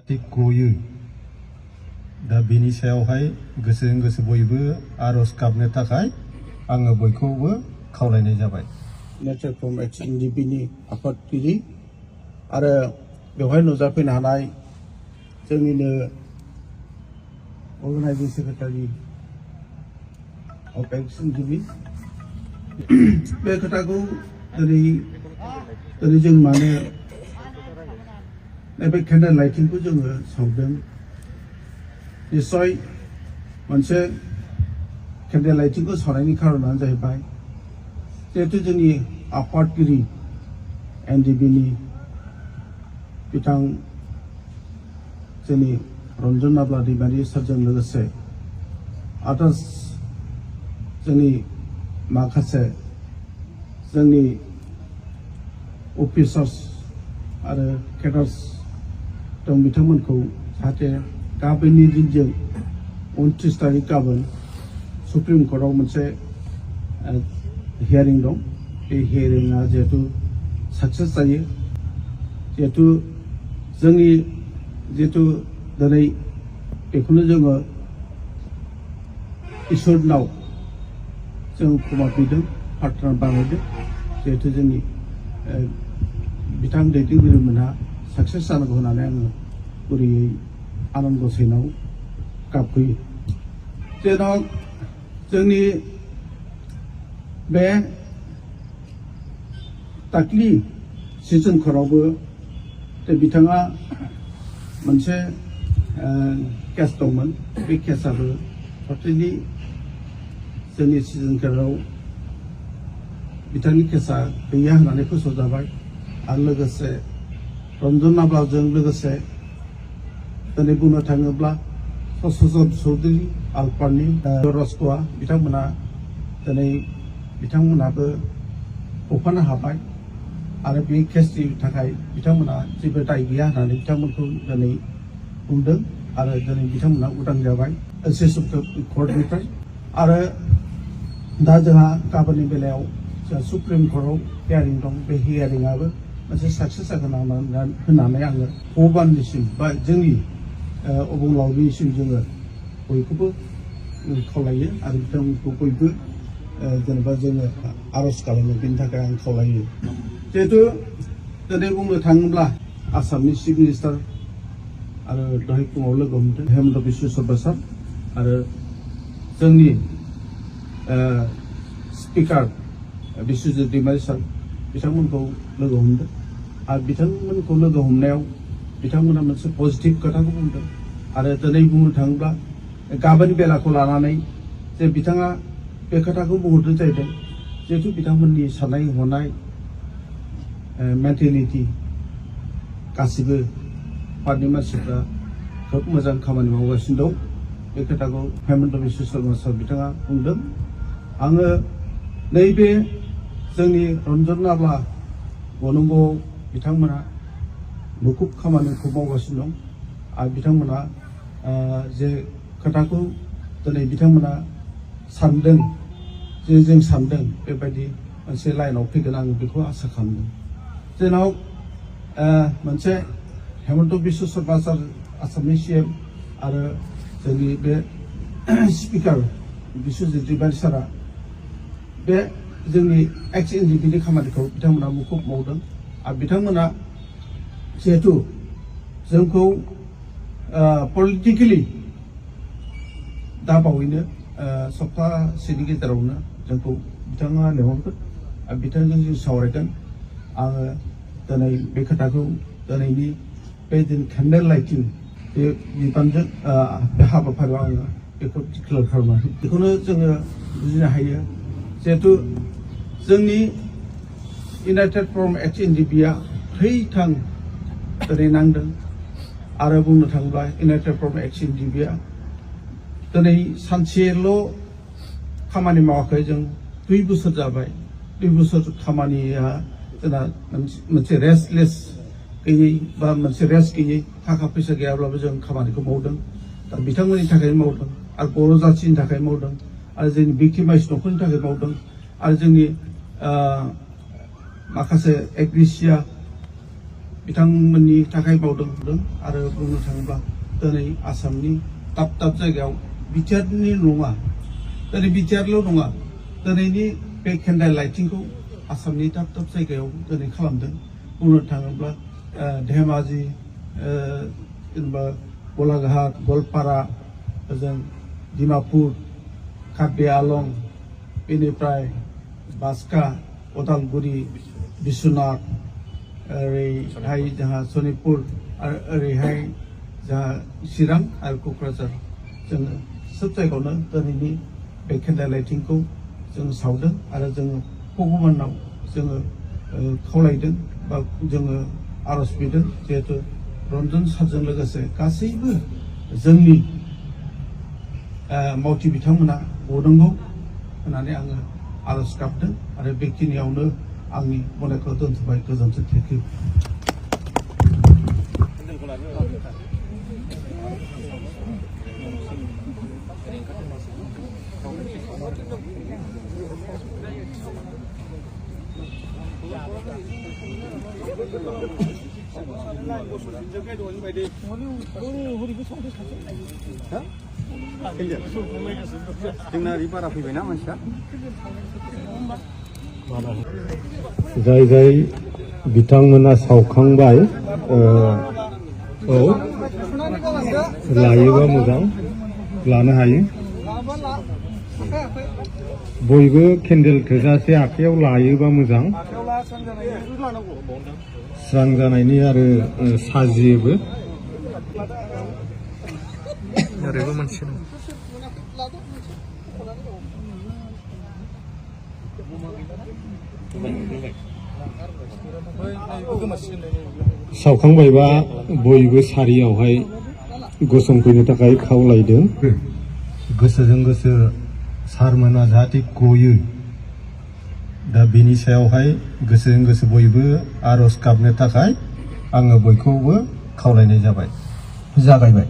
थिग गयो दा बेनि सायावहाय गोसोजों गोसो बयबो आरज गाबनो थाखाय आङो बयखौबो खावलायनाय जाबाय। नेचार फ्रम एक्स एनडिपिनि आफादगिरि आरो बेवहाय नुजाफैनो हानाय जोंनिनो अर्गानाइजिं सेक्रेटारि अफ एक्स एनडिपि बे खोथाखौ दिनै जों मानो नैबे केन्डेल लाइटिंखौ जोङो सावदों। निश्चय मोनसे केन्डेल लाइटिंखौ सावनायनि खारनानो जाहैबाय जिहेतु जोंनि आफादगिरि एनडिपिनि बिथां जोंनि रन्जन नाब्ला दैमारि सारजों लोगोसे आदार्स जोंनि माखासे जोंनि अफिसार्स आरो केडार्स दं बिथांमोनखौ जाहाथे गाबोननि दिनजों 29 तारिख गाबोन सुप्रिम कर्टआव मोनसे हियारिं दं। बे हियारिंआ जिहेतु साक्सेस जायो जिहेतु जोंनि जिहेतु दिनै बेखौनो जोङो इसोरनाव जों क्षमा बिदों प्रार्थना बानायदों जिहेतु जोंनि बिथां दैदेनगिरि मोनहा साक्सेस जानांगौ होननानै आङो गुरैयै आनान गसाइनाव गाबखोयो। जेन' जोंनि बे दाख्लि सिजन खरावबो बिथाङा मोनसे केस दंमोन। बे केसाबो टटेलि जोंनि सिजन खराव बिथांनि केसा गैया होननानै फोसावजाबाय आरो लोगोसे रन्जन नाब्लाजों लोगोसे दिनै बुंनो थाङोब्ला ससजन चौधुरी आलपारनि रस्क'आ बिथांमोना दिनै बिथांमोनाबो गफानो हाबाय आरो बे केसनि थाखाय बिथांमोना जेबो दाय गैया होननानै बिथांमोनखौ दिनै बुंदों आरो दिनै बिथांमोना उदां जाबाय सेसन कर्टनिफ्राय। आरो दा जोंहा गाबोननि बेलायाव जोंहा सुप्रिम कर्टआव हियारिं दं। बे हियारिंआबो मोनसे साक्सेस जागोन होननानै आङो भगबाननिसिम बा जोंनि अबंलावरिनिसिम जोङो बयखौबो खावलायो आरो बिथांमोनखौ बयबो जेनेबा जोङो आरज खालामो बेनि थाखाय आं खावलायो। जिहेतु दिनै बुंनो थाङोब्ला आसामनि चिफ मिनिस्टार आरो दहाय फुङाव लोगो हमदों हेमन्त बिश्व शर्मा सार आरो जोंनि स्पिकार बिश्वजित दैमारि सार बिथांमोनखौ लोगो हमदों आरो बिथांमोनखौ लोगो हमनायाव बिथांमोना मोनसे पजिटिभ खोथाखौ बुंदों आरो दिनै बुंनो थाङोब्ला गाबोन बेलाखौ लानानै जे बिथाङा बे खोथाखौ बुंहरदों जाहैदों जिहेतु बिथांमोननि साननाय हनाय मेन्टेलिटि गासिबो पार्टनि मानसिफ्रा खोब मोजां खामानि मावगासिनो दं। बे खोथाखौ हेमन्त बिश्व शर्मा सार बिथाङा बुंदों। आङो नैबे जोंनि रन्जन नाब्ला गनंगआव बिथांमोना मुखुब खामानिखौ मावगासिनो दं आरो बिथांमोना जे खोथाखौ दिनै बिथांमोना सानदों जे जों सानदों बेबायदि मोनसे लाइनाव फैगोन आं बेखौ आसा खालामदों। जेराव मोनसे हेमन्त बिश्व शर्मा सार आसामनि CM आरो जोंनि बे स्पिकार बिश्वजित दैमारि सारा बे जोंनि एक्स एनडिपिनि खामानिखौ बिथांमोना मुखुब मावदों आरो बिथांमोना जिहेतु जोंखौ पलिटिकेलि दा बावैनो सप्तासेनि गेजेरावनो जोंखौ बिथाङा लिंहरगोन आरो बिथांजों जों सावरायगोन। आङो दिनै बे खोथाखौ दिनैनि बे दिन केन्डेल लाइटिं बे बिबानजों बे हाबाफारियाव आङो बेखौ डिक्लेयार खालामाखै। बेखौनो जोङो बुजिनो हायो जिहेतु जोंनि इउनाइटेड फ्रम एक्स एनडिपिआ थैथां दिनै नांदों आरो बुंनो थाङोब्ला इउनाइटेड फ्रम एक्स एनडिपिआ दिनै सानसेल' खामानि मावाखै। जों 2 बोसोर जाबाय। 2 बोसोर खामानिया जोंना मोनसे रेस्टलेस गैयै बा मोनसे रेस्ट गैयै थाखा फैसा गैयाब्लाबो जों खामानिखौ मावदों। दा बिथांमोननि थाखाय मावदों आरो बर' जाथिनि थाखाय मावदों आरो जोंनि भिक्टिमाइज न'खरनि थाखाय मावदों आरो जोंनि माखासे एग्रेसिया बिथांमोननि थाखाय बावदों आरो बुंनो थाङोब्ला दिनै आसामनि दाब दाब जायगायाव बिटिआरनि नङा दिनै बिटिआरल' नङा दिनैनि बे केन्डेल लाइटिंखौ आसामनि दाब दाब जायगायाव दिनै खालामदों बुंनो थाङोब्ला धेमाजि जेनेबा गलाघाट गवालपारा ओजों डिमापुर कार्बि आलं बेनिफ्राय बाक्सा उदालगुरि बिश्वनाथ ओरैहाय जोंहा सनितपुर आरो ओरैहाय जोंहा चिरां आरो क'क्राझार जोङो सोब जायगायावनो दिनैनि बे केन्डेल लाइटिंखौ जों सावदों आरो जोङो भगबानाव जोङो खावलायदों बा जोङो आर'ज बिदों जिहेतु रन्जन सारजों लोगोसे गासैबो जोंनि मावथि बिथांमोना गनांगौ होननानै आङो आर'ज गाबदों आरो बेखिनियावनो आंनि बुंनायखौ दोनथ'बाय गोजोन्थों थेंक इउ जोंना ओरै बारा फैबायना मानसिया जाय जाय बिथांमोना सावखांबाय औ लायोबा मोजां लानो हायो बयबो केन्डेल थोजासे आखायाव लायोबा मोजां स्रां जानायनि आरो साजियोबो ओरैबो मोनसे सावखांबायबा बयबो सारियावहाय गसंफैनो थाखाय खावलायदों गोसोजों गोसो सारमोना जाहाथे गयो दा बिनि सायावहाय गोसोजों गोसो बयबो आर'ज गाबनो थाखाय आङो बयखौबो खावलायनाय जाबाय जागायबाय